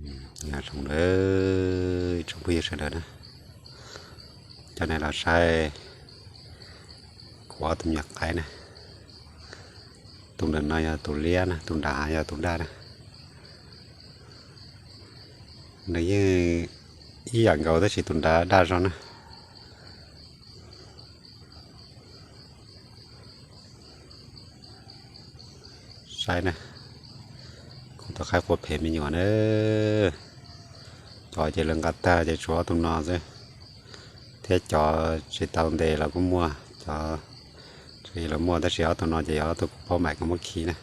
Nyob zoo nawb tsoom phooj ywg sawv daws na, cov nej los saib kuv ob tug me nyuam qaib na. Tus ntawm no yog tus liab na, tus nrad yog tus daj na. Nws yeej ib yam nkaus tab sis tus nrad daj zog na. Saib na, kuv tus qaib qua phem me nyuam na. Cov ces lawv nqa tag ces tshuav ob tug no xwb, thiab cov tsis tau ntes los kuj muaj, cov tseem los muaj tab sis ob tug no ces yog ob tug kuv paub mas kuv muab khi na.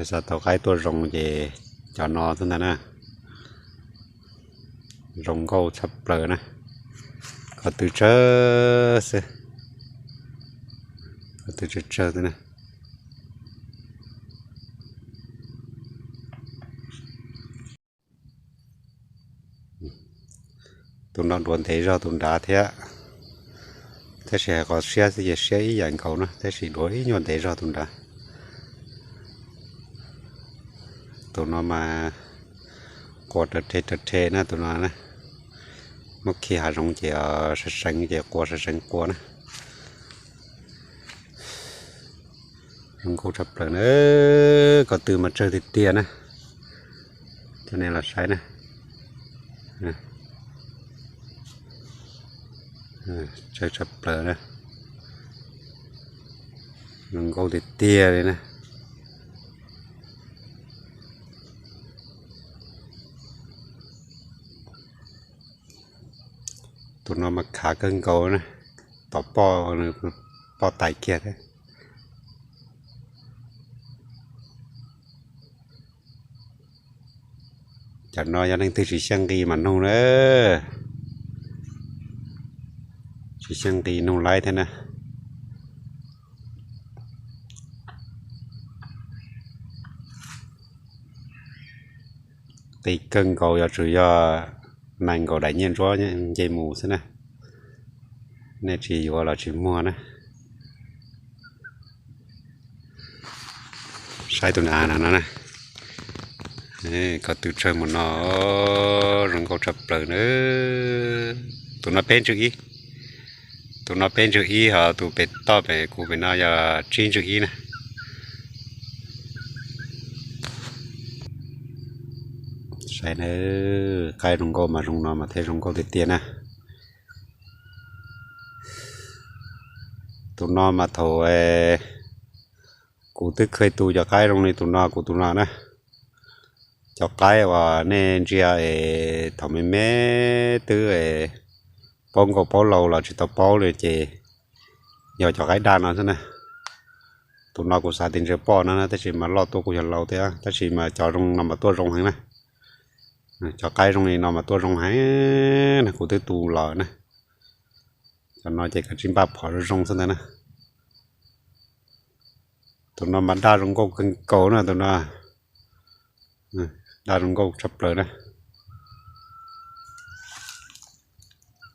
Xav tau qaib tuaj zoo ces cov no xwb ntag na. Zoo nkauj tshaj plaws na. Ko tw tsawg xwb, ko tw tsawg tsawg xwb na. Tus no duav ntev zog tus nrad thiab, tab sis hais qhov siab xwb ces siab ib yam nkaus na, tab sis duav ib nyuag ntev zog tus nrad. Tus no mas qua rau rhe rau rhe na tus no na. Muab khi hav zoov ces seev seev ces qua seev seev qua na. Zoo nkauj tshaj plaws na, ko tw mas tsawg tiag tiag na. Cov nej los saib na, tsawg tshaj plaws na. Zoo nkauj tiag tiag li na. Tus no mas khav kawg nkaus na, tom poj, poj tais kiag thiab. Cov no yog leej twg tsis xyeej nqi mas nug na, tsis xyeej nqi nug laib thiab na. Nqi kawg nkaus yuav tsum yog nees nkaum daim nyiaj ntsuab nce mus xwb na, nej tsis yuav los tsis muag na. Saib tus av no na, ko tw tsawg mus no, zoo nkauj tshaj plaws na. Tus no peb ntsws ib, tus no peb ntsws ib, ho tus pem toj pem kuv pem no yog tsib ntsws ib na. Saib na, qaib zoo nkauj mas zoo no mas thiaj zoo nkauj tiag tiag na. Tus no mas thaum kuv twb kheev tu cov qaib zoo li tus no kuv tus no na. Cov qaib uas nej ntsia es thaum me me twb paub nkauj paub laus los tsis tau paub li ces yog cov qaib daj no xwb na. Tus no kuv xav tias ntshe poj no na, tab sis mas loj tuaj kuj yog laus thiab, tab sis mas cov zoo no mas tuaj zoo heev na. Cov qaib zoo li no mas tuaj zoo heev na, kuv twb tu los na. Cov no ces kav tsij npaj phom zoo zoo xwb ntag na. Tus no mas daj zoo nkauj kawg nkaus na, tus no daj zoo nkauj tshaj plaws na.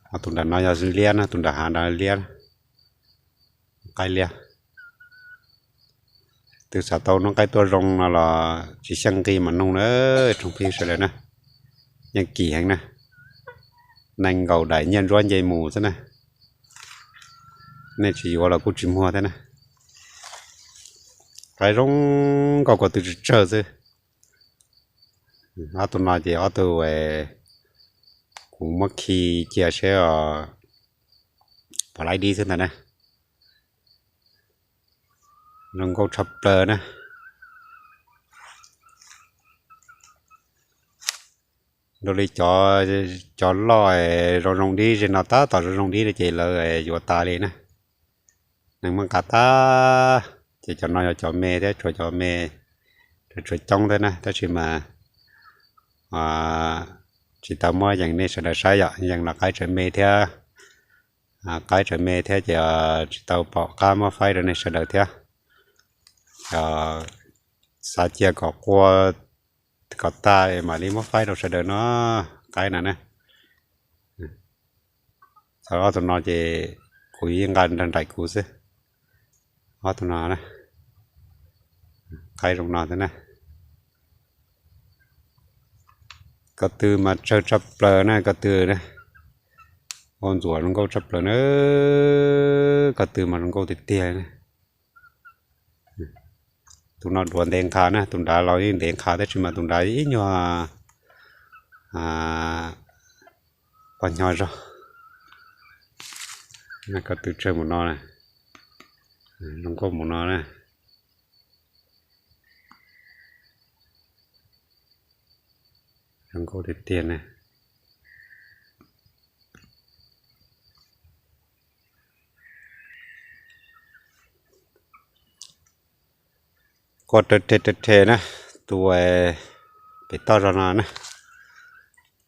Ho tus nram no yog liab na, tus nram hav nrad liab, qaib liab. Tus xav tau noob qaib tuaj zoo no los tsis xyeej nqi mas nug na, tsoom phooj ywg sawv daws na. Yeej kim heev na, nees nkaum daim nyiaj ntsuab nce mus xwb na. Nej tsis yuav los kuj tsis muag thiab na. Qaib zoo nkauj ko tw tsawg tsawg xwb. Ob tug no ces ob tug kuv muab khi cia seb os, pom laib dib xwb ntag na. Zoo nkauj tshaj plaws na. Dua li cov, cov loj zoo zoo dib, zej no tab tom zoo zoo dib ces lawv yuav tas li na. Neeg muab nqa tas, ces cov no yog cov me thiab, tshuav cov me, tshuav coob thiab na, tab sis mas tsis tau muab yees nej sawv daws saib yom, yees los qaib tseem me thiab. Qaib tseem me thiab ces tsis tau pom qab muab faib rau nej sawv daws thiab. Xav cia kom qua kom tag mam li muab faib rau sawv daws no, qaib no na. Txog ob tug no ces kuv yeej nqa nrog nraim kuv xwb. Ob tug no na, qaib zoo no thiab na. Ko tw mas tsawg tshaj plaws na, ko tw na. Ua ntxuam zoo nkauj tshaj plaws na, ko tw mas zoo nkauj tiag tiag na. Tus no duav ntev nqha na, tus nrad los yeej ntev nqha tab sis mas tus nrad ib nyuag pos hnyo zog. Ko tw tsawg mus no, zoo nkauj mus no na. Zoo nkauj tiag tiag na. Qua raws rhe raws rhe na, tus pem toj zog no na.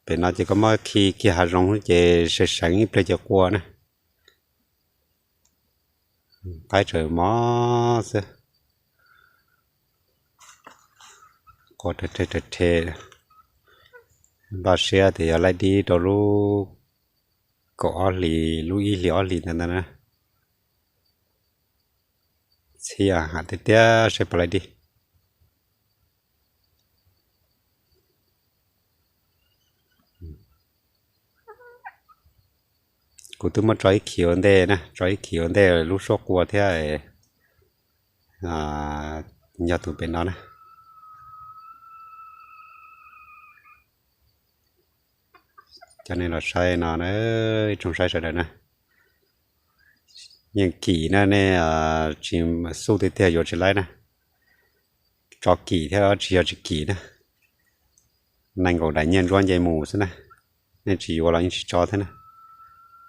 Pem no ces koj muab khi kiag hav zoov ces seev seev ib pliag ces qua na. Qaib tseem mob xwb. Qua raws rhe raws rhe. Npaj siab tias yog laij dib rau lub kaum ob hlis, lub ib hlis ob hlis ntawd ntag na. Txhij ham tiag tiag seb puas laij dib. Kuv twb muab tso ib khiv ua ntej na, tso ib khiv ua ntej lub suab qua thiab. Yog tus pem no na. Coj nej los saib no, ib tsoom saib sawv daws na. Yeej kim na, nej tsis xub tiag tiag yuav tsis laib na. Tso kim thiab tsis yog tsis kim na. Nees nkaum daim nyiaj ntsuab nce mus xwb na. Nej tsis yuav los yeej tsis tso thiab na.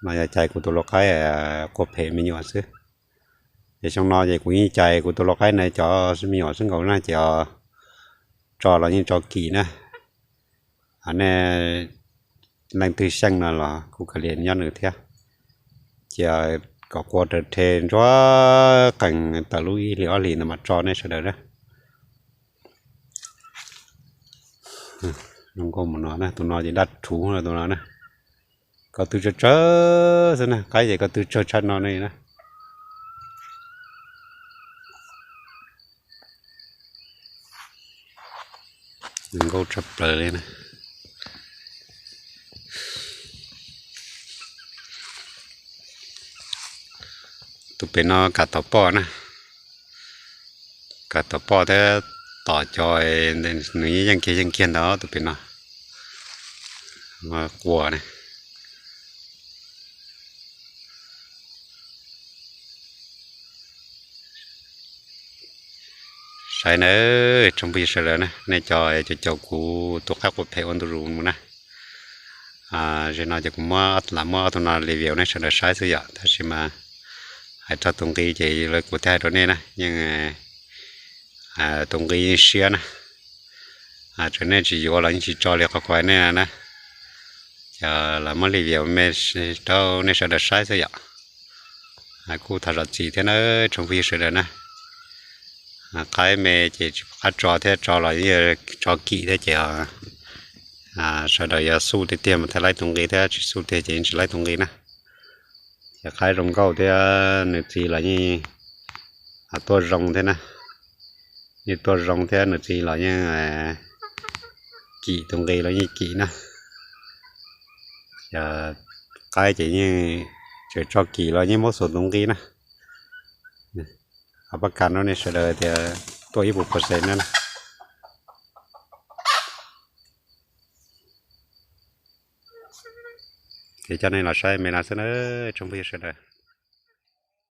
No yog cais kuv tus lau qaib qua phem me nyuam xwb. Ces xyoo no ces kuv yeej cais kuv tus lau qaib na cov me nyuam xwb nkaus na ces tso los yeej tso kim na. Nej leej twg xyeej no los kuj kav liam nyob nws thiab. Ces kom qua raws rhe ntsuab qees tawm lub ib hlis ob hlis ntawd mas tso nej sawv daws na. Zoo nkauj mus no na, tus no ces dab rhuv tus no na. Ko tw tsawg tsawg xwb na, qaib ces ko tw tsawg tshaj no ne na. Zoo nkauj tshaj plaws li na. Tus pem no kam tom poj na. Kam tom poj thiab tom cov, nws yeej yeej kiag yeej kiag ntawd tus pem no. Qua na. Saib na, tsoom phooj ywg sawv daws na, nej cov caum caum kuv tus qaib qua phem ua ntu zus mus na. Zaum no ces kuv muab, lam muab ob tug no review nej sawv daws saib xwb yom, tab sis mas hais txog tus nqi ces lawv kuv thiaj hais rau nej na, yeej tus nqi yeej siab na. Txawm nej tsis yuav los yeej tsis tso li qhov kuv hais nej na. Ces lam muab review me rau nej sawv daws saib xwb yom. Kuj thov zam txim thiab na, tsoom phooj ywg sawv daws na. Qaib me ces tsis pom qab tso thiab, tso los yeej tso kim thiab ces sawv daws yog xub tiag tiag mas thiaj laib tus nqi thiab, tsis xub tiag ces yeej tsis laib tus nqi na. Ces qaib zoo nkauj thiab nws txiv los yeej tuaj zoo thiab na. Yeej tuaj zoo thiab nws txiv los yeej kim tus nqi los yeej kim na. Yog qaib ces yeej tseem tso kim los yeej muab xuas tus nqi na. Hab pab kas rau nej sawv daws tias tuaj ib puas percent na. Ces coj nej los saib me no xwb na, tsoom phooj ywg sawv daws.